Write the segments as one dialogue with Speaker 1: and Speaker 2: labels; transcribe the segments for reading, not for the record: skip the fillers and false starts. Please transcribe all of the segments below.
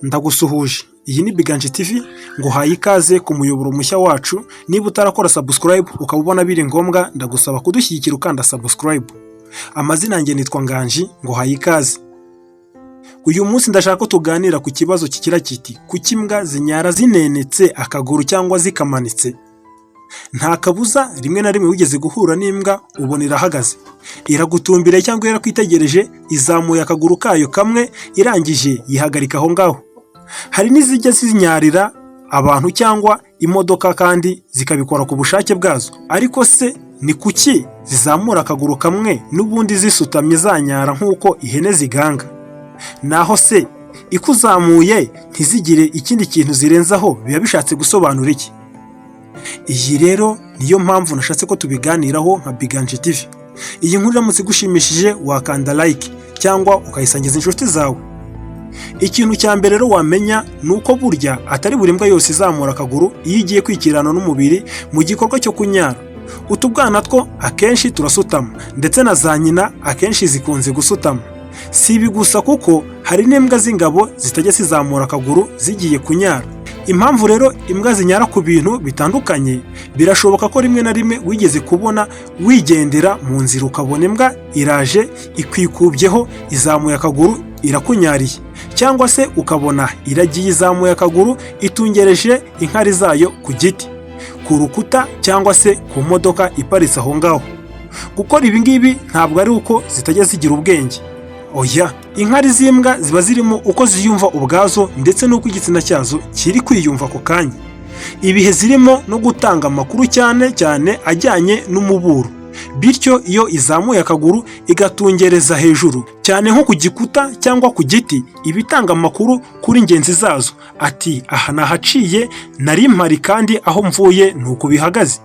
Speaker 1: Ndagusuhuje, iyi ni Biganje TV, nguhaye ikaze ku muyoboro mushya wacu. Niba utarakora subscribe ukaba ubona biri ngombwa, ndagusaba kudushyigikira ukanda subscribe. Amazina yanjye nitwa Nganji, nguhaye ikaze. Uyu munsi ndashaka ko tuganira ku kibazo kigira kiti: kuki imbwa zinyara zinenetse akaguru cyangwa zikamanitse? Nta kabuza rimwe na rimwe wigeze guhura n'imbwa ubona irahagaze, iragutumbiriye cyangwa irakwitegereje, izamuye akaguru kayo kamwe, irangije yihagarika aho ngaho. Hari n'izijya zinyarira abantu cyangwa imodoka kandi zikabikora ku bushake bwazo. Ariko se ni kuki zizamura akaguru kamwe n'ubundi zisutamye zanyara nk'uko ihene ziganga? Naho se ikuzamuye ntizigire ikindi kintu zirenzaho, biba bishatse gusobanura iki? Iyi rero niyo mpamvu nashatse ko tubiganiraho nka Biganje TV. Iyi nkuru iramutse igushimishije, wakanda like cyangwa ukayisangiza inshuti zawe. Ikintu cya mbere rero wamenya ni uko burya atari buri mbwa yose izamura akaguru iyo igiye kwikirana n'umubiri mu gikorwa cyo kunyara. Utubwana two akenshi turasutama, ndetse na za nyina akenshi zikunze gusutama. Si ibi gusa, kuko hari n'imbwa z'ingabo zitajya zizamura akaguru zigiye kunyara. Impamvu rero imbwa zinyara ku bintu bitandukanye, birashoboka ko rimwe na rimwe wigeze kubona wigendera mu nzira ukabona imbwa iraje ikwikubyeho, izamuye akaguru irakunyariye, cyangwa se ukabona iragiye izamuye akaguru itungereje inkari zayo ku giti, ku rukuta cyangwa se ku modoka iparitse aho ngaho. Gukora ibi ngibi ntabwo ari uko zitajya zigira ubwenge, oya. Inkari z'imbwa ziba zirimo uko ziyumva ubwazo ndetse n'uko igitsina cyazo kiri kwiyumva ako kanya, ibihe zirimo no gutanga amakuru, cyane cyane ajyanye n'umuburo. Bityo iyo izamuye akaguru igatungereza hejuru cyane nko ku gikuta cyangwa ku giti, iba itanga amakuru kuri ngenzi zazo ati: "Aha nahaciye, nari mpari, kandi aho mvuye ni uku bihagaze."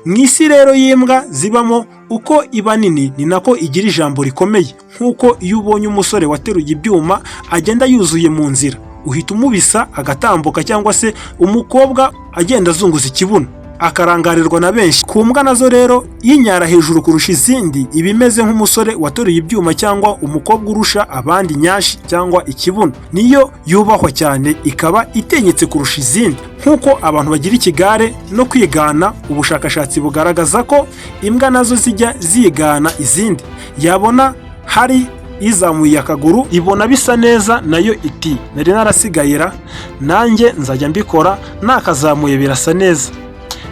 Speaker 1: Mu isi rero y'imbwa zibamo, uko iba nini ni nako igira ijambo rikomeye, nk'uko iyo ubonye umusore wateruye ibyuma agenda yuzuye mu nzira uhita umubisa agatambuka, cyangwa se umukobwa agenda azunguza ikibuno akarangarirwa na benshi. Ku mbwa nazo rero, inyara hejuru kurusha izindi iba imeze nk'umusore wateruye ibyuma cyangwa umukobwa urusha abandi nyashi cyangwa ikibuno. Niyo yubahwa cyane, ikaba itinyitse kurusha izindi. Nk'uko abantu bagira ikigare no kwigana, ubushakashatsi bugaragaza ko imbwa nazo zijya zigana izindi. Yabona hari izamuye akaguru, ibona bisa neza, nayo iti: "Nari narasigayira, nanjye nzajya mbikora, nakazamuye birasa neza."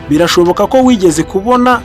Speaker 1: Birashoboka ko wigeze kubona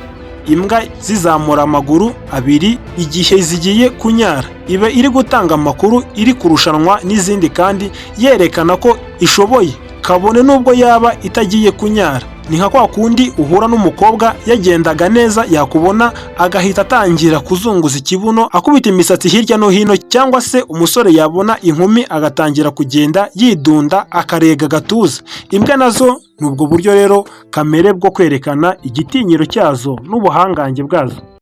Speaker 1: imbwa zizamura amaguru abiri igihe zigiye kunyara. Iba iri gutanga amakuru, iri kurushanwa n'izindi kandi yerekana ko ishoboye, kabone n'ubwo yaba itagiye kunyara. Ni nka kwa kundi uhura n'umukobwa yagendaga neza, yakubona agahita atangira kuzunguza ikibuno, akubita imisatsi hirya no hino, cyangwa se umusore yabona inkumi agatangira kugenda yidunda, akarega agatuza. Imbwa nazo ni ubwo buryo rero kamere bwo kwerekana igitinyiro cyazo n'ubuhangange bwazo.